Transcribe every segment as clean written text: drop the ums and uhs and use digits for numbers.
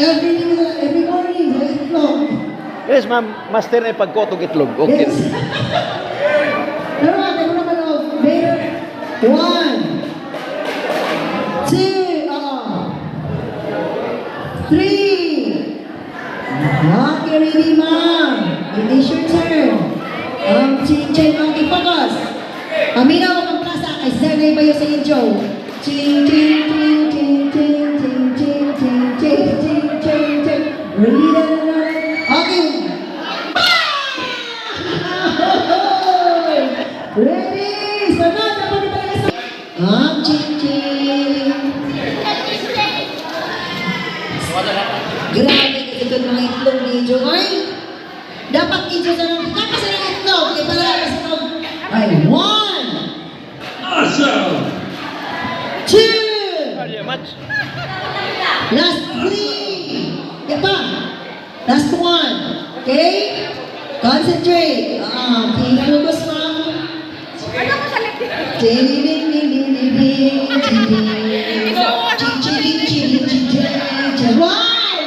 Every every morning, sa itlog. Yes, ma'am. Master na pagkotog itlog. Okay. Yes. Pero nga, tayo naman og bear. One, two, three. Okay, ready, ma'am. It is your turn. Ching, ching, okay, focus. Paminaw ang plaza kay Sir na ibayo sa inyo. Ching, ching, ching, ching, ching, ching, ching, ching, ching, ching, ching, ching. Ready, na, na, na. Okay. Ready? Sunod na po talaga sa. Ah, ching, ching. Grabe kasi ito mga itlog ni Joy. Dapat ijo sa nang tapos sa ng itlog. Kaya para sa itlog. Ay, one, Awesome! Two, Match. Last three. Yan pa. Last one. Okay? Concentrate. Ah, okay. Focus, ma'am. Ano ko sa likod? Ding, ding, ding, ding, ding, ding, ding, ding. Ching, ching, ching, ching, ching, ching. Wow!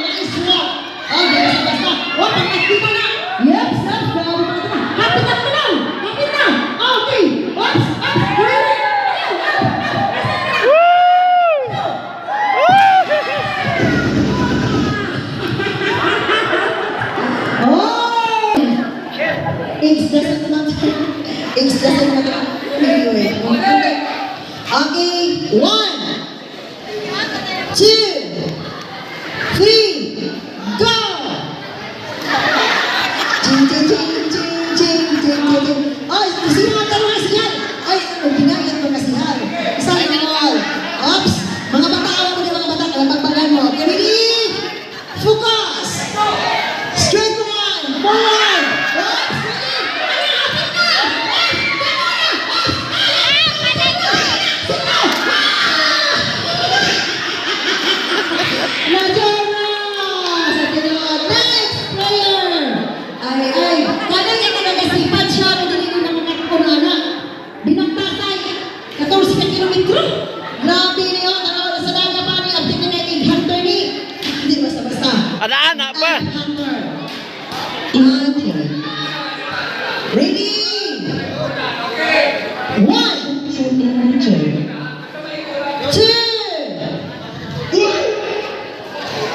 Nice walk! Oh, di basta basta. Oh, pang-active na. Yep, stop. Grabe pa ito na. Hapit na naman lang. Hapit na. Okay. Oops, oops. Ready? Ayaw, up, up. Oh! Age doesn't matter. Age doesn't matter. Anyway, okay. Okay, one, two, three, go! Ching, ching, ching, ching, ching, ching, ching, ching. Ay, sihal, taro nga sihal. Ay, ang binayat mo nga sihal. Isa na all. Oops! Mga bata, alam mo din mga bata, kalapagpagan mo. Okay, ready? Focus! Straight line! Forward! Oops! Ready? Ay, hapit na! Oops! Tama na! Oops! Ay, ay, ay, ay, ay, Najora! Sa tinod. Next player! Ay, ay. Kanang yung nagkasipat siya na dili ko nakakakon anak. Binagtasay. 14 ka kilometro. Grabe niyo. Tanaw na sa daga pa ni. Abdi ka na egg hunter ni. Hindi basta-basta. Ana-ana pa. Egg hunter. Okay. Ready? One, two,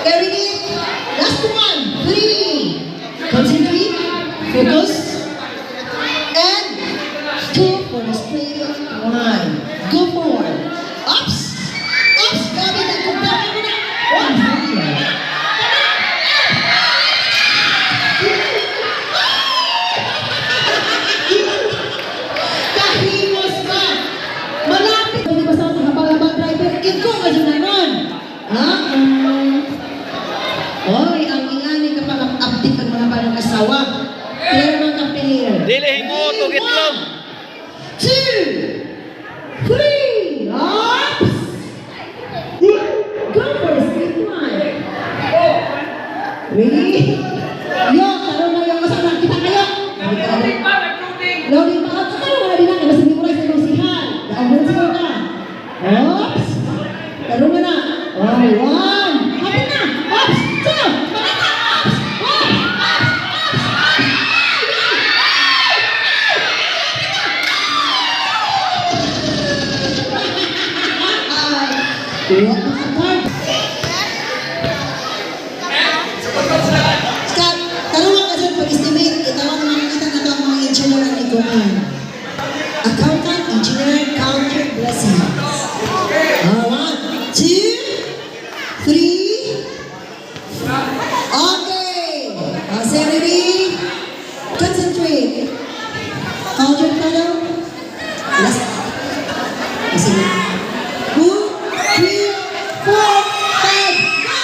okay, ready? Last one, three. Concentrate, focus, and go for the straight line. Go forward. Ups, ups, grabe na, kumpara mo na. Ups. Kahimos ka. Malapit. Hindi ba sa kapalabang driver? Ikaw ka dyan na nun. Ha? Oy, ang ingani ka pa update ang mga parang asawa. Pair man ka pair. Dili hingo og itlog. One, two, three, ups! Go for the straight line. Ready? Yo, tarong na yung asa nakita kayo. Loading pa, nag-loading! Loading pa. At tarong na din ang basta memorize na imong sihal. Daog na siguro ka. Oops! Tarong na na. Oh, one. Hapit na. Oops! Two. Malata. Oops! Oops! Oops! Oops! Oops! Ay! Ay! Ay! Ay! Ay! Ay! Scott, tarungan ka dyan pag-estimate. Itawag makikita na ito ang mga engineer ang ikuan. Accountant, engineer, count your blessings. One, two, three. Okay. Say ready? Concentrate. Count your color. Last. Sige. Two, three, four, five, go!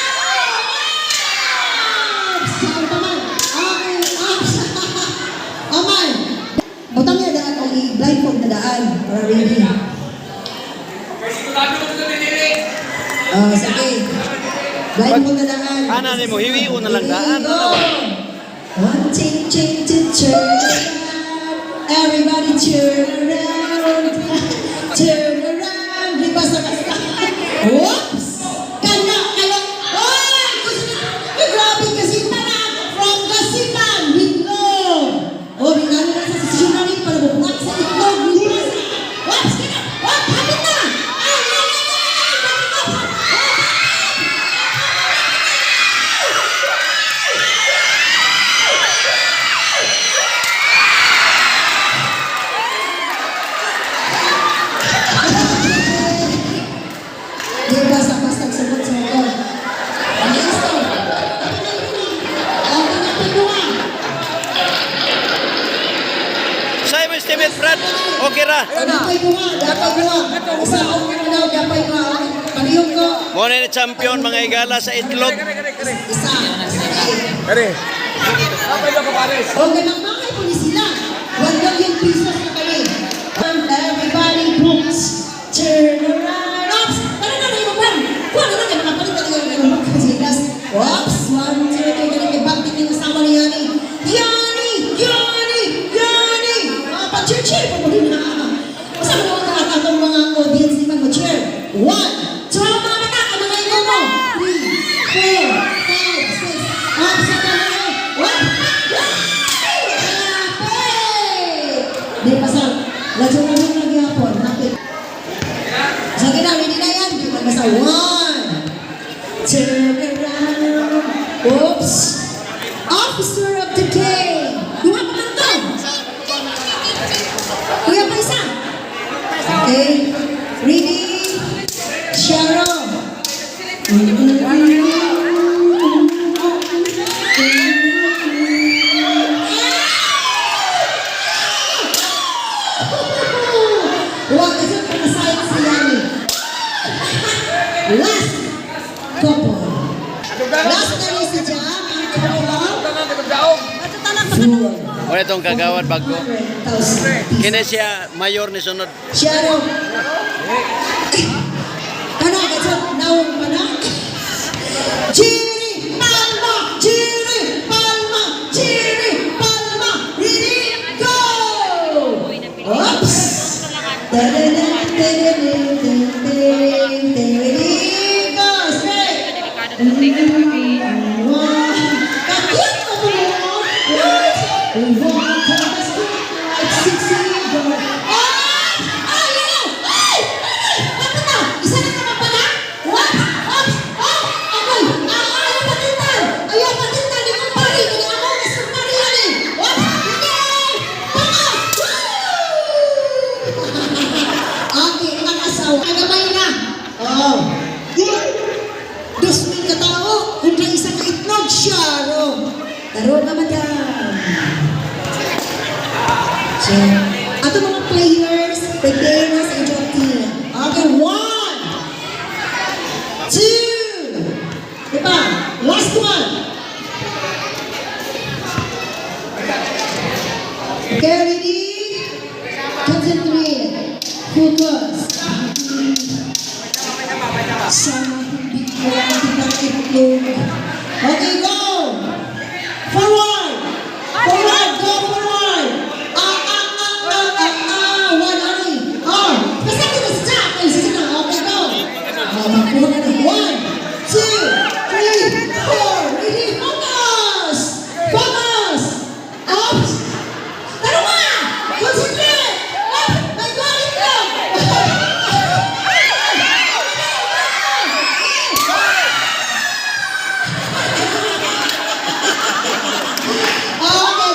Ups! Sabi pa man. Okay, ups. Aman. Butang niya daan o i-blindfold na daan para ready. Ah, sige. Blindfold na daan. Ana nimo, hiwion na lang daan. Go! Ano ba? One, two, two, two, turn around. Everybody turn around. Turn around. Di ba sa kasta? Whoops! Kana, kayo. Oy! Gusto na. Okay ra. Dapay duha, dapay duha. Isa ako daw, dapay duha. Palihog ko. Mo na ni champion mga higala sa itlog. Isa. Okay. Kare. Apay daw ka pares. Okay, magmakay po ni sila. 1 million pesos na kami. And everybody books. Turn around. Oops! Tara na, na, na, kuha na lang, makapalit na lang yung mga kasigas. Oops! One, two, three, ganun. May bakit yung asawa ni Yani. Yani! Yani! Yani! Mga pa-cheer-cheer po po din na. Basta mo naman ang atong mga audience di man mo cheer. One, two, mga bata, ang mga ikaw mo. Three, four, five, six, up, seven, eight, one. Di pasal. Ladyo na lang nagyapon. Hapit. Sa kina, ready na yan. Di man basta. One. Turn around. Oops. Officer of the day. Duha pa man to. Kuya pa isa. Okay. Ready? Sharon. Huwag kasi panasayin si Yani. Last couple. Last na rin si Jam. Ang couple of four. Mo na itong kagawad bago. 100,000 Kini siya mayor ni sunod. Sharon. Ano, kasi nawong pa na? Jiri Palma! Jiri Palma! Jiri Palma! Ready? Go! Oops! Ready? Go! Straight! Wow! Kakit ko po! What? One, two, three, six, seven, ah! Ay! Ay! Ay! Ay! Bakit na? Isa na naman pala? What? Oops! Oh! Agoy! Ah! Ayaw patintan! Ayaw patintan! Di kong pari! Hindi ako! Mas pari yan eh! What? Hindi! Baka! Woo! Okay, ang asawa. Ang gamay na! Oh. 2,000 ka tao, kung lang isang ka itlog, syaro. Taro ka, madam. So, ato mga players, prepare na sa inyong team. Okay, one, two, diba? Last one.